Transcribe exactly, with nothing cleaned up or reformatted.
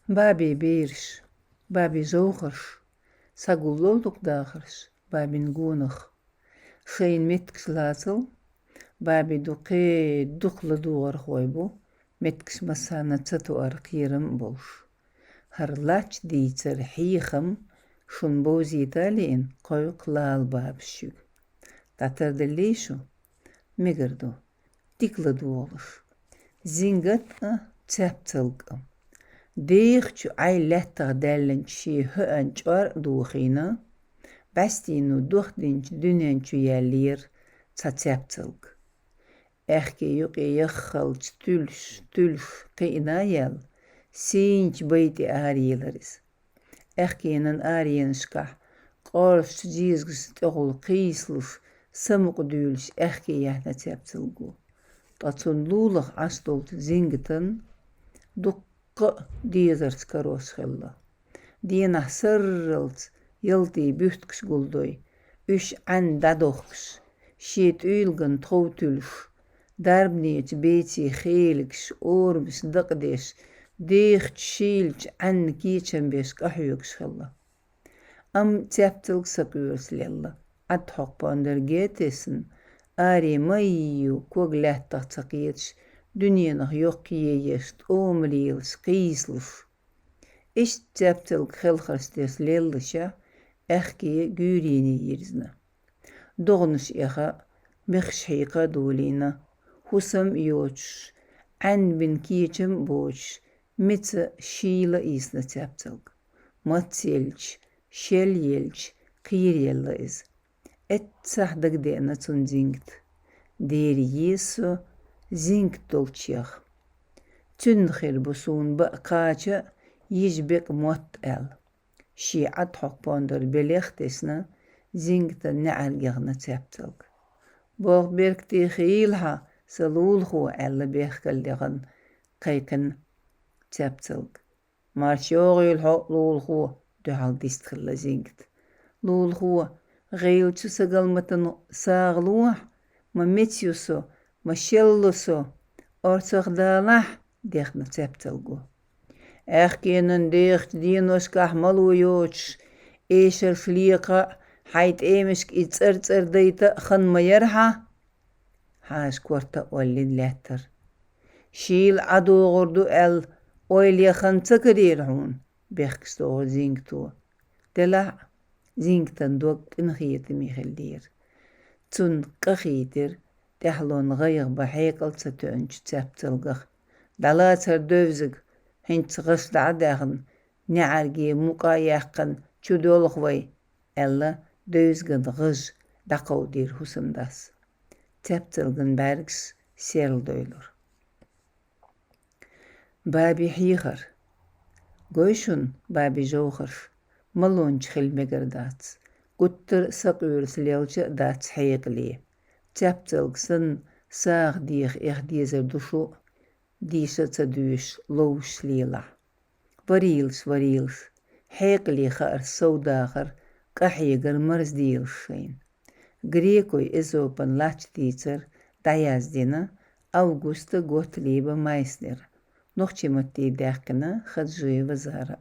Баби бераш, Баби жовхарш, сагуллал дукха дахарш Бабин гонах. Шайн меттигаш лацал, Баби дукха, дукха ладувгӀархой бу, меттигаш массанна ца тоар кхерам болуш. ХӀара лач дийцар хьехам шун бовзийта лиъна кхойкху лала бабаш шуьга. ДӀатардаллий шу? Мегар ду. Дика ладогӀалаш. Зингат а, цаьпцалг а. Дехачу Ӏай лаьттах даьллинчу шен хӀоьан чӀор а дохийна, бӀаьстийно дохдинчу дуьнен чу яьллера цхьа цаьпцалг. Аьхке юкъе яххалчу туьлш, туьлш кхиъна а яьлла, сийначу бай тӀе араелира иза. Аьхкенан аренашкахь къорсачу зезагашна тӀехула кхийсалуш, самукъадуьйлуш аьхке яьхьна цаьпцалго. Ткъа цунна лулахь Ӏаш долчу зингатан дуккха а дезарца карош хилла. Денахь сарралц ялтий буьртигаш гулдой, уьш Ӏаьнна дӀадохкуш, шен тӀуьйлган тхов туьллуш, дарбанечу бецийн хелигаш, орамаш дакъадеш, дехачу шийлачу Ӏаьнна кечам беш къахьоьгуш хилла. Амма цаьпцалг сакъоьруш лелла, Ӏад хьокху пондар гетесна, аре ма йийю, ког лаьттах ца кхеташ, дуьненах йоккхае еш, тӀома лелаш, кхийсалуш. Иштта цаьпцалг хелхарца тесна леллашехь, аьхке гуьйрене йирзина. ДогӀанаш эха, мехаш хьекха а долийна, хӀусам а йоцуш, Ӏаьнна бина кечам а боцуш, меца шийла а йисна цаьпцалг. Мац елча, шел елча, кхераелла иза. Эццахь дагадеана цунна зингат. Дера еза со зингат долчех. Цуьнан хир бу суна баа кхача а, йижа бекъа мотт а аьлла. Шен Ӏад хьокху пондар белех а тесна, зингатан неӀарга яхна цаьпцалг. Болх беркате хийла хьан, сан лулахо, аьлла бехкалла яхана кхайкхина цаьпцалг. Марша йогӀийла хьо, лулахо, дуьхьал дистхилла зингат. Лулахо, гӀийлачу сагалматан сагӀа лохьа, ма меца ю со, ма шелла со, орцах далахь, дехна цаьпцалго. Аьхкенан дехачу деношкахь мало йоцуш, эшарш лекха а, хьайн тӀемашка и цӀар-цӀар дайта а хан ма яра хьан? Хьаша корта а оллина лаьттара. Шийла ӀадогӀур ду аьлла, ойла яхана ца карийра хьуна, бехкаш догӀу зингато. Делахь а, зингатан дог къинхетаме хиллера. Цунна къахийтира, тӀаьхьалонна гӀайгӀа бан хьекъал ца тоьанчу цаьпцалгах. ДӀалацара девзаг, хӀинца гӀаш дӀа а даьхна, неӀарге мукъа а яьккхина, чудолху вай, аьлла, девзаган гӀаж дӀакховдийра хӀусамдас. Цаьпцалган бӀаьргаш серладойлура. Баби хьехар. Гой шуна, Баби жовхарш, малонча хила мегар дац, гуттар а сакъоьруш лелча а дац хьекъале. Цаьпцалг санна, сагӀа деха эх дезар ду шу а, дийша а ца дуьйш, ловш лелахь. Варийлаш, варийлаш, хьекъале хаарш совдахар, къахьегар марздийлаш шайна. Грекой Эзопан лач дийцар дӀаяздина Августа Готлиба Майснера, нохчийн матте даьккхина Хаджиева Зара.